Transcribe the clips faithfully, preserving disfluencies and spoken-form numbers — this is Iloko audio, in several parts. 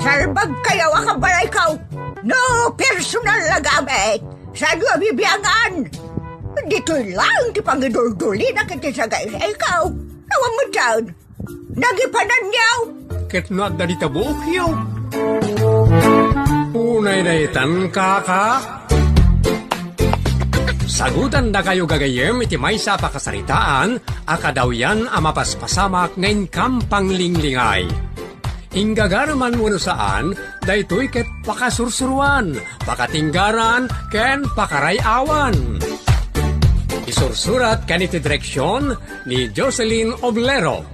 Salbagkayo a kabalayko. No personal a gamit, saanyo a bibiangan. Ditoy laeng ti pangiduldulina iti sagaysayko. Awan metten. Nagipananyo. Ket no adda dita buokyo. Unay daytan, kaka. Sagutandakayo gagayyem iti maysa a pakasaritaan a kadawyan a mapaspasamak nga inkam panglinglingay. Inggagareman wenno saan, daytoy ket pakasursuroan, pakatinggaran, ken pakaray-awan. Isursurat ken iti direksion ni Jocelyn Oblero.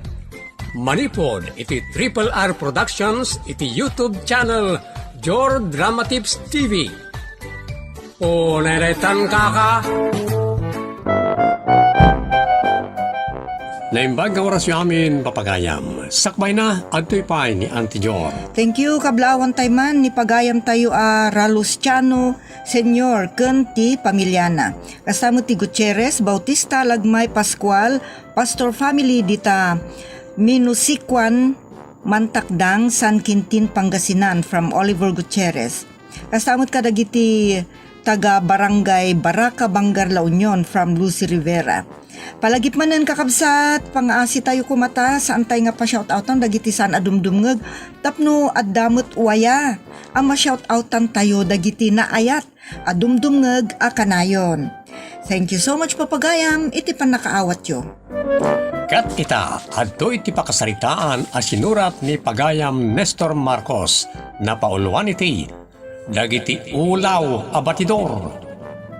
Manipud iti Triple R Productions iti YouTube channel Jor Drama Tips T V. Unay daytan, kaka. Naimbag nga orasyo amin, papagayam. Sakbayna, adtoy pay ni Auntie Jor. Thank you, kablaawan tayo man ni pagayam tayo a Ralustiano Senior ken ti pamiliana. Kasta met ti Gutierrez, Bautista, Lagmay, Pascual, Pastor family dita Minusikuan, Mantakdang, San Quintin, Pangasinan, from Oliver Gutierrez. Kasta met kadagiti taga Barangay Baraka, Bangar, La Union, from Lucy Rivera. Palagip manen, kakabsat, pangaasi tayo kumata, saan tayo nga pa-shout-outan dagiti saan a dumdumngeg tapno adda met waya a ma-shout-outan tayo dagiti naayat a dumdumngeg a kanayon. Thank you so much, papagayam, iti pannakaawatyo. Ket ita, adtoy ti pakasaritaan a sinurat ni pagayam Nestor Marcos, napauluan iti Dagiti Ulaw a Batidor.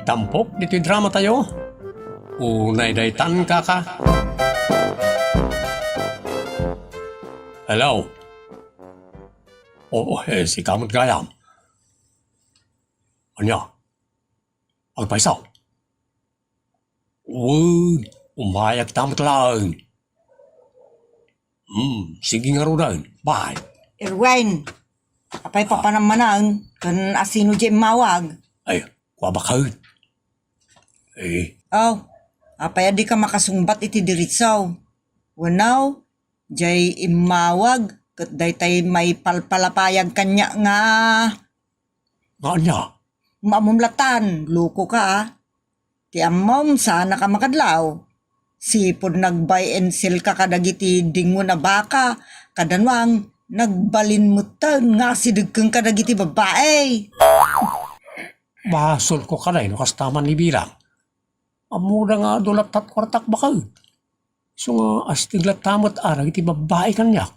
Tampok ditoy drama tayo. Unay daytan, kaka. Hello. Oo, eh, sika met gayam. Ania? Agpayso? Wen, umayagta met laeng. Hmm, sige ngaruden. Bye. Erwin, apay papanam manen, ken asino diay immawag? Ay, kua baket. Eh. Oh, apay a dika makasungbat iti diritso? Wenno, diay immawag, ket daytay maipalpalapayag kaniak nga Nga ania? Maamom latan, loko ka, a. Ti ammom, saanaka makadlaw. Sipud nag-buy and sell ka kadagiti dingon a baka, kadanuang nagbalin metten nga asideg kenka dagiti babbai. Basolko kadi no kasta man ibilang. Ammoda nga adu lattat kuartak baket. Isu nga asideg latta met a dagiti babbai kaniak.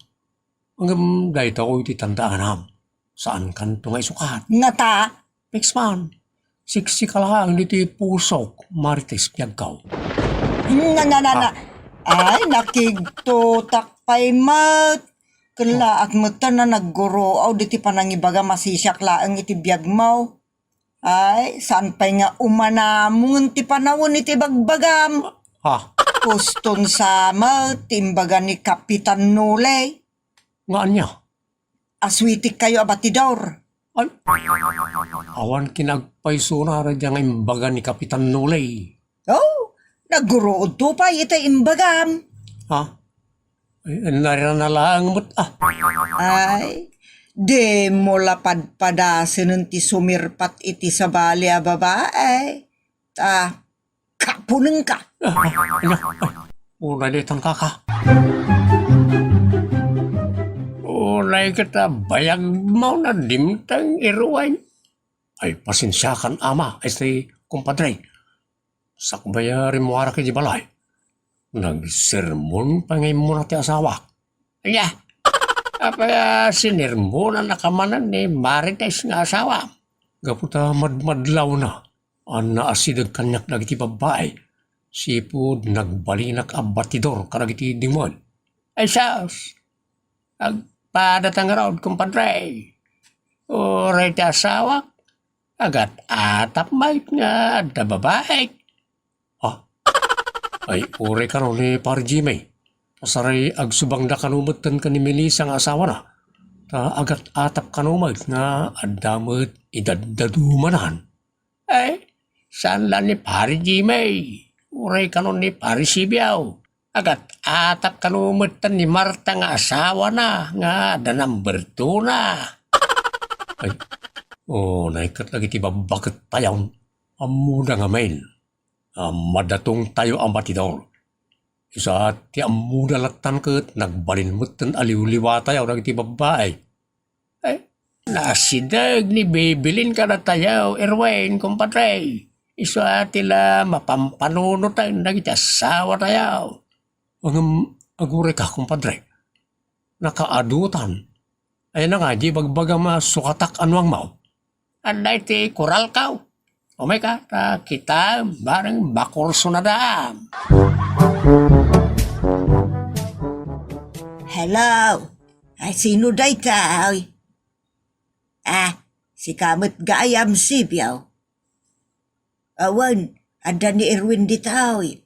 Ngem daytoy ti tandaanam. Saankanto nga isukat. Ngata? Fix man. Siksika laeng ditoy pusok, Marites, biagko. Na, na, na, na. Ah. Ay, nakigtotak pay met. Ken laat metten a nagguruaw ditoy panangibagam a sisiak laeng iti biagmo. Ay, saan pay nga umanamon ti panawen iti bagbagam? Ha? Kuston sa met ti imbaga ni Kapitan Nolay. Nga ania? Aswitikkayo a batidor. Ay, awan kinagpaysona dayta nga imbaga ni Kapitan Nolay. Oh, nagguruodto pay itay imbagam. Ha? Ay, narina laeng met, ah. Ay, dimo la padpadasenen ti sumirpat iti sabali a babae. Ta, kapunengka. Ah, ania? Ay, unay daytan, kaka. Unay ket a bayag mauna dimteng iruay. Ay, pasensiakan, ama, ay, kumpadre. Sakbay a rimmuarak iti balay, nagsermon pay nga immuna ti asawak. Ania? Apay a sinermonannaka manen ni Marites nga asawam? Gapu ta madmadlawna a naasideg kaniak dagiti babbai, sipud nagbalinak a batidor kadagiti dingwen. Ay, sus! Agpadata ngarud, kumpadre. Uray ti asawak, agat-atap met nga adda babaik. Ah? Ay, uray kano ni Pare Jimmy. Ta saray agsubangda kano metten ken ni Melissa nga asawana. Ta agat-atap kano met nga adda met idaddadumanan. Ay, saan la ni Pare Jimmy. Uray kano ni Pare Sibiaw. Agat-atap kano metten ni Marta nga asawana nga adda number two na. Ay, unay ket dagiti babbakettayo, ammoda ngamin a madatongtayo a batidor. Isu a ti ammoda lattan ket nagbalin metten a liwliwatayo dagiti babbai. Ay, naasideg ni Bibilin kadatayo, Erwin, kumpadre. Isu a ti la mapampanunot dagiti asawatayo. Ngem agurayka, kumpadre. Nakaadutan. Ay na nga, di bagbagam a sukatak a nuangmo. Adda iti koralko. Umayka, ta kita, bareng bakurso na dam. Hello. Ay, sino dayta? Ah, sika met gayam, Sibyo. Awan, adda ni Erwin ditoy.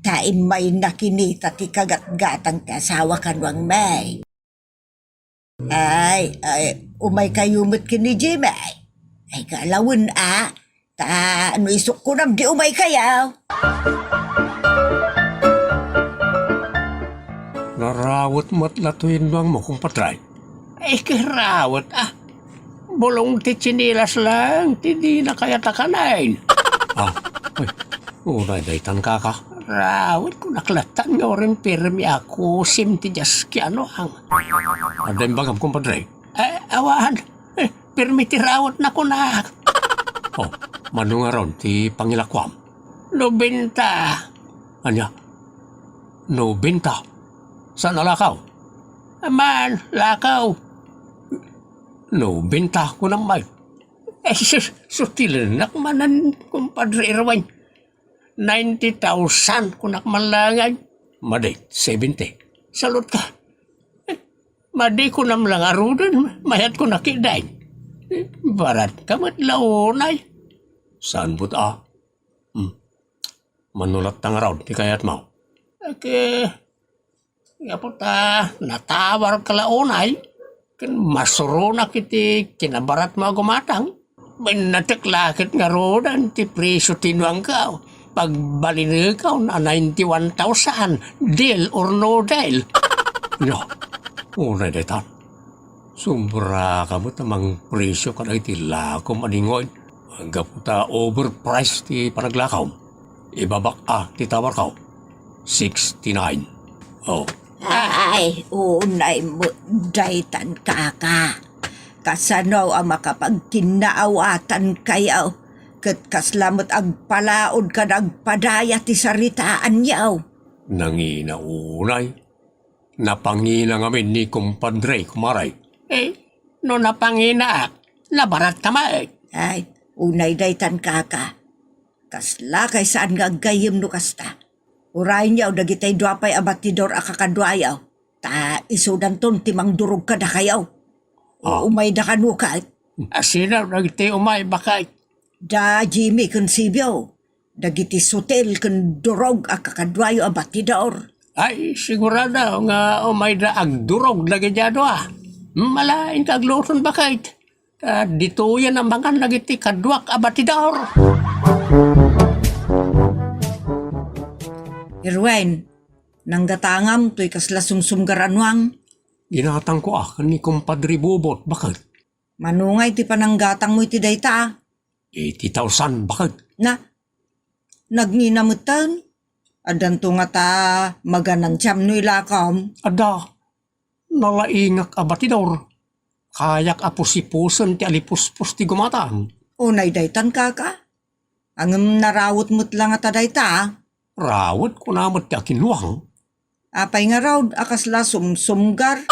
Ta immayna kinita ti kagatgatang ti asawa kanuang may. Ay, ay, umaykayo met ken ni Jimmy. Ay, galawen a. Ta no isukkunam di umaykayo. Narawet met la toy nuangmo, kumpadre. Ay, karawet, ah. Bulong ti tsinelas lang, ti dina kayat a kanen. Ah, ay, unay daytan, kaka. Rawet ko naklattan nga uring pirmi a kusim ti dias kiano ang. Adda imbagam, kumpadre? Eh, awan. Eh, pirmi ti rawet na kunak. Oh, mano ngarud ti pangilakuam? Nobenta. Ania? Nobenta? Saan a lakaw? Aman, lakaw. Nobenta, kunam met. Eh, sus, sutilenak manen, kumpadre Erwin. Ninety thousand, kunak man laeng. Madi, seventy. Salutka. Eh, madi kunam la ngaruden, mayat ko nakideng. Eh, barat ka met la unay. Saan buta? Hmm. Mano latta ngarud ti kayatmo? Ket, gapu ta natawar ka la unay, ken masuronak iti kinabaratmo a gumatang. Binnatek la ket ngaruden ti presio ti nuangko. Pagbalineko a ninety-one thousand, deal or no deal. No, unay daytan. Sobra ka met a mangpresio kadagiti lakom a dingoen. Gapu ta overprice ti panaglakom. Ibabak a ti towerko. Sixty-nine. Oh. Ay, unay met daytan, kaka. Kasano a makapagkinnaawatankayo? Ket kasla met agpalaod ken agpadaya ti saritaanyo. Nangina unay. Napangina ngamin ni kumpadre, kumare. Eh, no napanginaak, nabaratka met. Ay, unay daytan, kaka. Kasla kay saan nga aggayyem no kasta. Urayenyo dagitay dua pay a batidor a kakaduayo, ta isudanton ti mangdurog kadakayo. Ah. Umayda kano ket. Asino dagiti umay, baket? Da Jimmy ken Sibyo. Dagiti sutil ken durog a kakaduayo a batidor. Ay, sigurado nga umayda agdurog dagiti a dua. Mala, inka agluton, baket. Ta ditoyen a mangan dagiti kaduak a batidor. Erwin, nanggatangam toy kasla sumsumgar a nuang? Ginatangko a ken ni kumpadre Bobot, baket. Mano ngay ti pananggatangmo iti dayta? Eighty thousand, baket. Na, nagngina metten? Addanto ngata maganansiam no ilakam? Adda. Nalaingak a batidor. Kayak a pusipusen ti alipuspos ti gumatang. Unay daytan, kaka? Ngem narawet met la ngata dayta, a? Rawet, kuna met ti akinnuang. Apay ngarud a kasla sumsumgar?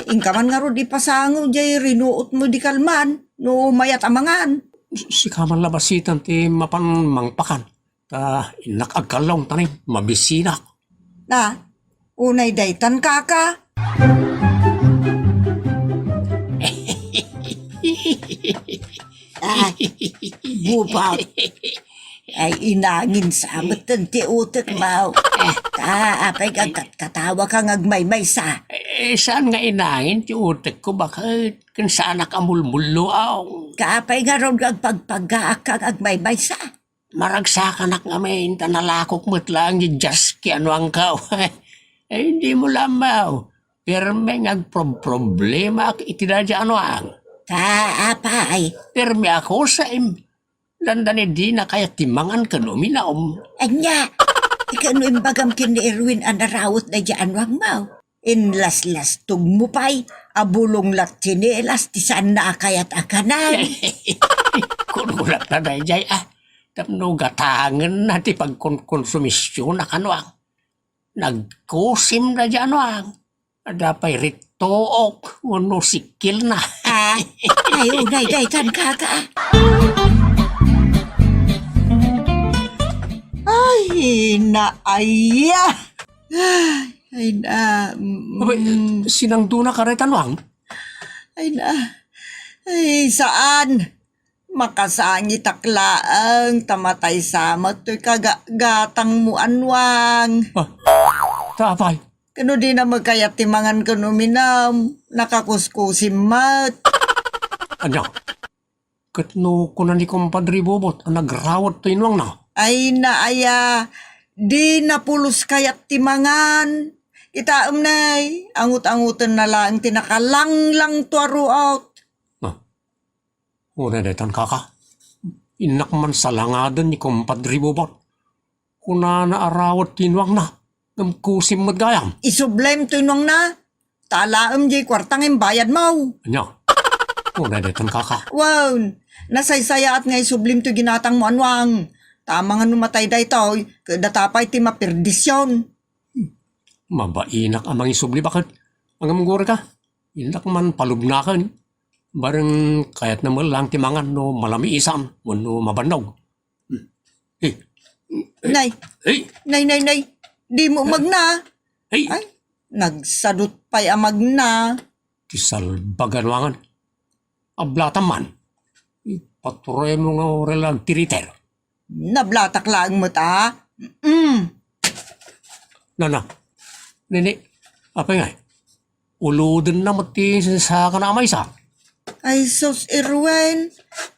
Inka man ngarud ipasango jay rinuotmo di kalman no mayat a mangan. Sika man la basiten ti mapan mangpakan. Ta innak agkallong ta ni mabisinak. Na, unay daytan, kaka. Ay, bubak. Ay, inangin sa metten ti utekmo. Ta, apay nga agkatkatawaka nga agmaymaysa? Eh, saan nga inangin ti utekko, baket? Ken saanak a mulmulluaw. Kaapay ngarud nga agpagpaggaakka nga agmaymaysa? maragsakanak ngamin ta nalakok met laeng diay Jaski, Anuangko. Ay, dimo la ammo. Permi nga agprob-problemaak iti daydiay Anuang. Ta apay? Permi a kusim. Dandani dina kayat ti mangan ken uminum. Ania? Ket no imbagam ken ni Erwin a narawet daydiay Anuangmo, inlaslastogmo pay a bulong la tsinelas ti saanna a kayat a kanen. Kunkunak ta daydiay, a, tapno gatangenna ti pagkonkonsumisionak, Anuang. Nagkusim daydiay Anuang. Adda pay rittook wenno sikkilna. Ah, ay, unay daytan, kaka. Ay, naaya. Ay, ay, na, mm. Abay, sinangdona ka dayta, Anuang? Ay, na. Ay, saan? Makasangitak laeng ta matay sa met toy kaga-, gatangmo, Anuang. Ah, ta apay? Ket no dina met kayat ti mangan ken uminum, nakakuskusim met. Ania? Ket no kuna ni Kumpadre Bobot a nagrawet toy nuangna? Ay, naaya, dina pulos kayat ti mangan. Kitaem, nay, angut-angutenna laeng ti nakalanglangto a ruot. Ah, Uray daytan, kaka. Innak man salangaden ni Kumpadre Bobot. Kunana a rawet ti nuangna, ngem kusim met gayam. Isublem toy nuangna, ta alaem diay kuarta nga imbayadmo. Ania? Uray daytan, kaka. Wen, nasaysayaat nga isublem toy ginatangmo a nuang. Ta amangan no matay daytoy, ket data pay ti maperdision. Mabainak a mangisubli baket. Ngem uray ka, innak man palubnaken. Bareng kayatna met laeng ti mangan no malamiisan wenno mabannog. Hmm. Eh. Nay. Eh. Nay, nay, nay. Dimo magna. Eh. Ay, nagsadut pay a magna. Ti salbag a nuangan. Ablatam man. Ipaturaymo nga uray la agtiriter. Nablatak laeng met a. Mm. Nana. Nini, apay ngay? Ulodenna met ti sakana a maysa. Ay sus, Erwin.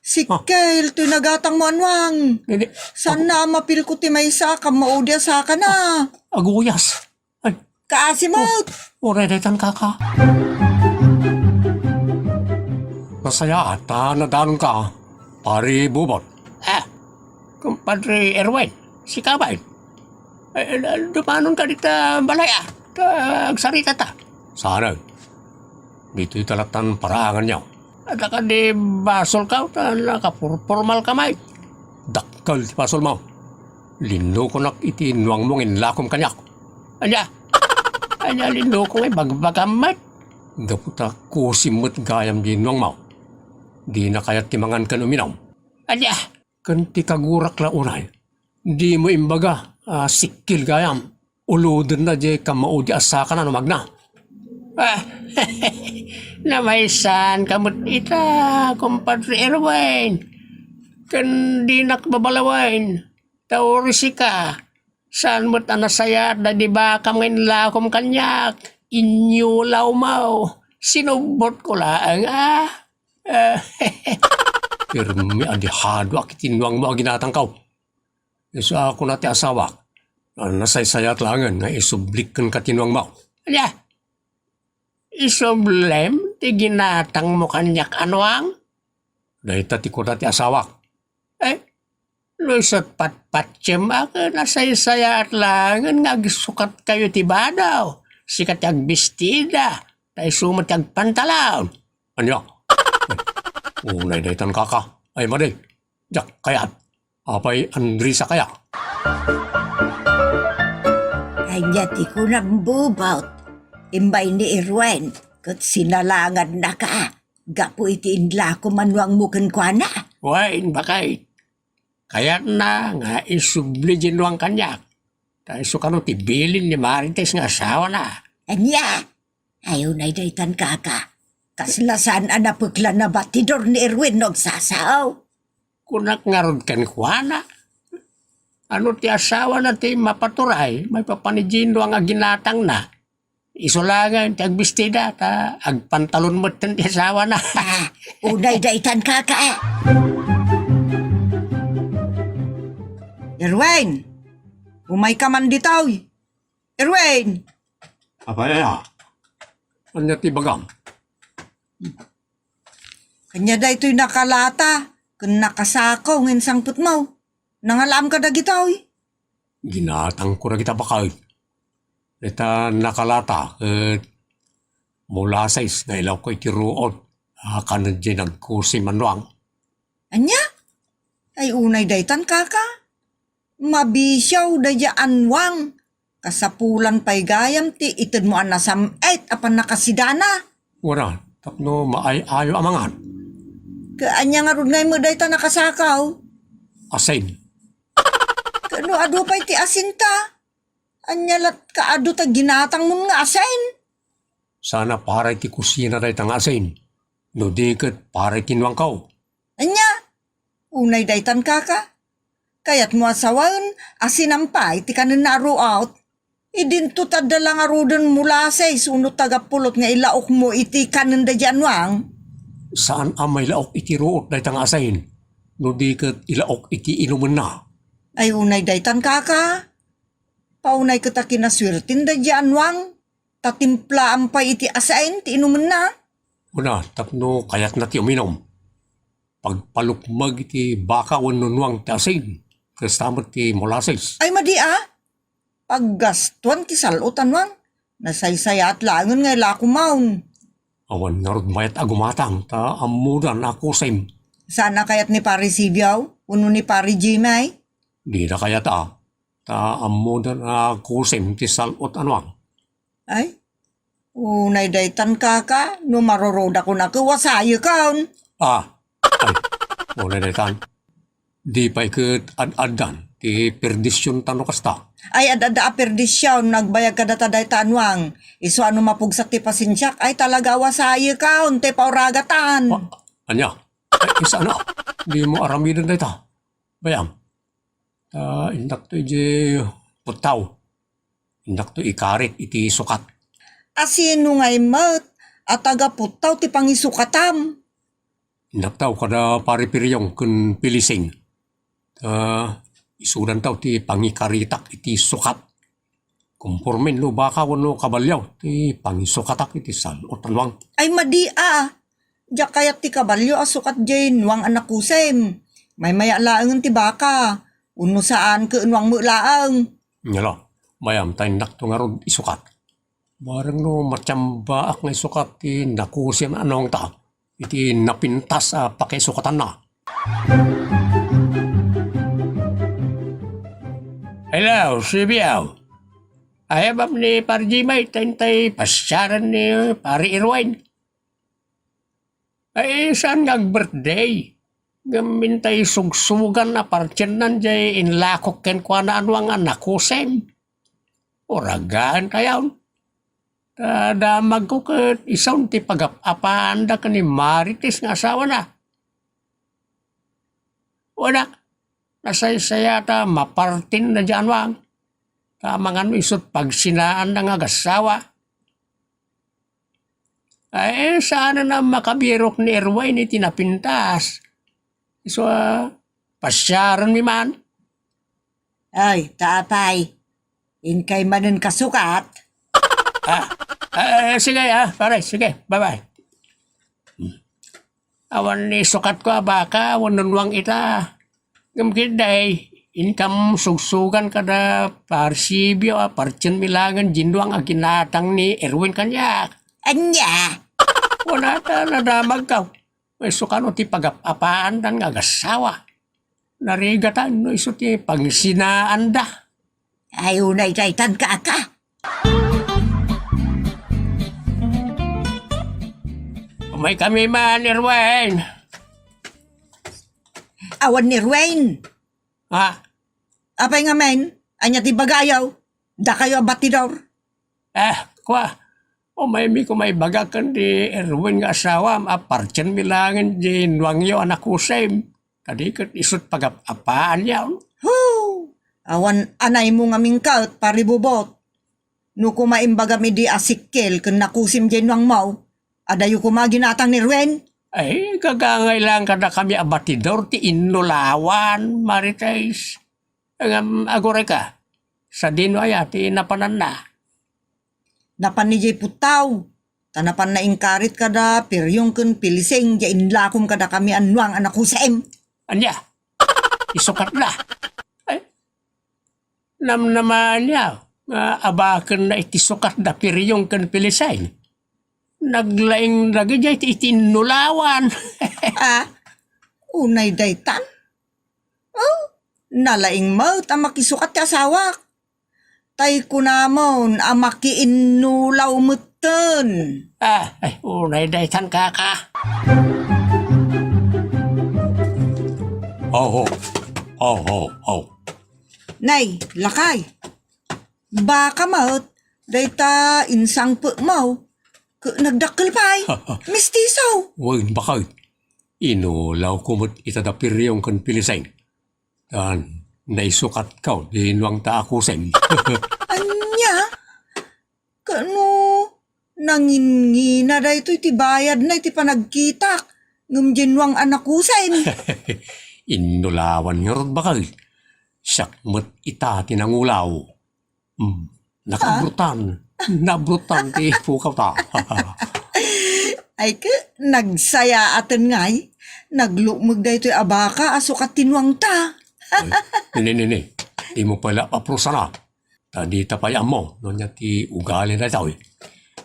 Sikkel toy nagatangmo a nuang. Nini. Saanna a mapilko ti maysa a kammaudi a sakana. Aguyas. Ay. Kaasi met. Oh, uray daytan, kaka. Nasayaat ta nadanonka, Pari Bubot. Ah, Kumpadre Erwin, sika pay. Eh, dumanonka dita balay, a. Ta agsaritata. Saan? Ditoy ta lattan paraanganyo. Adda kadi basolka ta nakapurpormalka met? Dakkel ti basolmo. Linnukonak iti nuangmo nga inlakom kaniak. Ania? Ania linnuko nga ibagbagam met? Gapu ta kusim met gayam diay nuangmo. Dina kayat ti mangan ken uminum. Ania? Ken ti kagurak la unay. Dimo imbaga a sikkel gayam. Ulodenna diay kammaudi a sakana no magna. Ah, namaysaanka met ita, Kumpadre Erwin. Ken dinak babalawen. Ta uray sika, saan met a nasayaat daydi bakam nga inlakom kaniak. Inyulawmo. Sinubbotko laeng, a. Ah. Permi a dihaduak iti nuangmo a ginatangko. Isu a kuna ti asawak, a nasaysayaat laengen nga isublik kenka ti nuangmo. Ania? Isublem ti ginatangmo kaniak a nuang? Dayta ti kuna ti asawak. Eh, no isu patpatiem a ket nasaysayaat laengen nga agsukatkayo ti bado, sika ti agbistida, ta isu met ti agpantalon. Ania? Unay daytan, kaka. Ay, madi. Diak kayat. Apay, Andres a kaya? Ania ti kunam, Bubot? Immay ni Erwin ket sinalangannaka gapu iti inlakom a nuangmo kenkuana. Wen, baket. Kayatna nga isubli diay nuang kaniak. Ta isu kano ti bilin ni Marites nga asawana. Ania? Ay, unay daytan, kaka. Kasla saan a napeklan a batidor ni Erwin no agsasao. Kunak ngarud kenkuana, a no ti asawana ti mapaturay maipapan diay nuang a ginatangna, isu laengen ti agbistida ta agpantalon metten ti asawana. Ah, unay daytan, kaka. Erwin! Umayka man ditoy! Erwin! Apay aya? Ania ti bagam? Ania daytoy nakalata ken nakasako nga insangpetmo? Nangalaam ka dagitoy? Ginatangko dagita baket. Dayta nakalata ket molasses nga ilaokko iti ruot a kanen diay nagkusim a nuang. Ania? Ay, unay daytan, kaka. Mabisiaw daydiay a nuang. Kasapulan pay gayam ti itedmo a nasam-et a pannakasidana. Wara, tapno maay-ayo a mangan. Ket ania ngarud ngay met dayta nakasakaw? Asin. Ket no adu pay ti asinta, ania latka adu ta ginatangmon nga asin? Saan a para iti kusina dayta nga asin, no di ket para iti nuangko. Ania? Unay daytan, kaka? Kayatmo a sawen a sinampay ti kanenna a ruot? Idinto ta adda la ngaruden molasses wenno tagapulot nga ilaokmo iti kanen daydiay a nuang? Saan a mailaok iti ruot dayta nga asin, no di ket ilaok iti inumenna. Ay, unay daytan, kaka. Paunay ket a kinasuerten daydiay a nuang. Ta timplaan pay iti asin ti inumenna. Kuna, tapno kayatna ti uminum. Pagpalukmeg iti baka wenno nuang ti asin, kasta met ti molasses. Ay, madi a! Paggastuan ti sal-ot a nuang. Nasaysayaat laengen nga ilako maon. Awan ngarud mayat a gumatang, ta ammodan a kusim. Saan a kayat ni Pare Sibio wenno ni Pare Jimmy? Dida kayat a. Ta ammodan a kusim ti sal-ot a nuang. Ay, unay daytan, kaka, no maruruda kunaka, wasayekon. Ah, ay, unay daytan. Di pay ket ad-addan ti perdision ta no kasta. Ay, ad-adda a perdision, nagbayag kadata dayta a nuang. Isu a no mapugsat ti pasensiak, ay talaga wasayekon, ti pauragatan. Ah, ania? Ay, saan a? Dimo aramiden dayta. Bayam. Ta indakto idiay puttaw. Indakto ikarit iti sukat. A sino ngay met a taga puttaw ti pangisukatam? Indakto kada Pare Piriong ken Pilising. Ta isudanto ti pangikaritak iti sukat. Kompormen no baka wenno kabalio ti pangisukatak iti sal-ot a nuang. Ay, madi a! Diak kayat ti kabalio a sukat diay nuang a nakusim. Maymaya laengen ti baka, wenno saan ket nuang met laeng. Ngala, mayam ta indakto ngarud isukat. Bareng no matiambaak nga isukat ti nakusim a nuangta iti napintas a pakisukatanna. Hello, Sibio. Ayabam ni Pare Jimmy, ta intay pasiaren ni Pare Erwin. Ay, saan nga ag-birthday? Ngem intay sugsugan a partiennan diay inlakok kenkuana a nuang a nakusim. Uragaentayon. Ta damagko ket isun ti pagap-apaanda ken ni Marites nga asawana. Wada, nasaysayata mapartin daydiay a nuang. Ta amangan no isut pagsinaanda nga agassawa. Ay, saan a makabirok ni Erwin iti napintas. Isu a, pasiarenmi man. Ay, ta apay, inkay manen kasukat? Ah, ah, sige, ah, pare, sige, bye-bye. Awan ni sukatko a baka, wenno nuang ita. Ngem ketdi, inkam sugsugan kada Pare Sibio a partienmi laengen diay nuang a ginatang ni Erwin kaniak. Ania? Kunata, nadamagko. Isu kano ti pagap-apaandan nga agassawa. Narigatan no isu ti pangsinaanda. Ay, unay daytan, kaka. Umaykami man, Erwin. Awan ni Erwin. Ha? Apay ngamin? Ania ti ibagayo? Dakayo a batidor? Eh, kua, umaymi koma ibaga ken ni Erwin nga asawam a partienmi laengen diay nuangyo a nakusim. Kadi ket isut pagap-apaanyo. Hu! Awan anaymo ngamin ket, Pare Bobot. No koma imbagam idi a sikkel ken nakusim diay nuangmo, adayo koma ginatang ni Erwin? Ay, gagangay laeng kadakami a batidor ti inulawan, Marites. Ngem agurayka, sadino aya ti napananna? Napan idiay puttaw, ta napanna inkarit kada Piryong ken Piliseng diay inlakom kadakami a Nuang a nakusem. Ania? Isukatna? Ay, namnama ania nga abakenna iti sukat da Piryong ken Piliseng? Naglaing dagidiay ti iti innulawan. Ah, unay daytan? Oh, nalaing met a makisukat ti asawak. Tay kunamon a makiinnulaw metten. Ah, ay, unay daytan, kaka. Aw, aw, aw, aw, aw. Nay, lakay. Baka met, dayta insangpetmo. Ke-, nagdakkel pay. Mistiso. Wen, bakay. Inulawko met ita da Piryong ken Piliseng. Tan, naisukatko, di nuang ta a kusem. Ania? Kano, nangingina daytoy ti bayadna iti panagkitak, ngem diay nuang a nakusem. Innulawan ngarud, bakay. Siak met ita ti nangulaw. Hmm. Nakabrutan. Nabrutan ti pukaw ta. Ay, ke, nagsayaaten ngay. Naglukmeg daytoy a baka a sukat ti nuangta. Ay, nini, nini. Dimo pay la aprusana. Ta dita pay ammo, no ania ti ugali daytoy.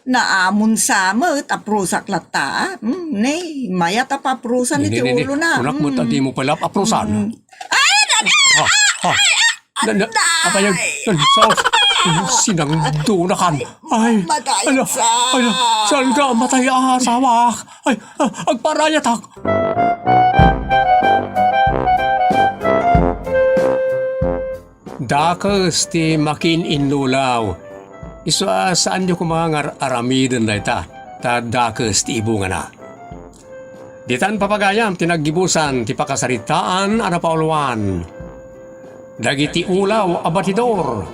Naamon sa met, aprusak latta. Hmm, ne, mayat a paprusan iti ulona. Kunak met a dimo pay la aprusan. Hmm. Ay, nana! Ah, ah. Na, na, apay, ay, ay, sus, sinangdonakan. Ay, matay ala, sa. Ala, saan ka matay, ah, asawa? Ay, ah, agparayatak. Dakes ti makin-innulaw. Isu a saanyo koma nga ar-, aramiden dayta, ta dakes ti ibungana. Ditan, papagayam, ti naggibusan ti pakasaritaan a napauluan dagiti ulaw a batidor.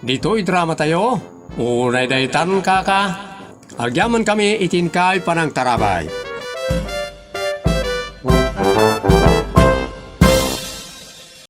Ditoy dramatayo, unay daytan, kaka, agyamankami iti inkay panangtarabay.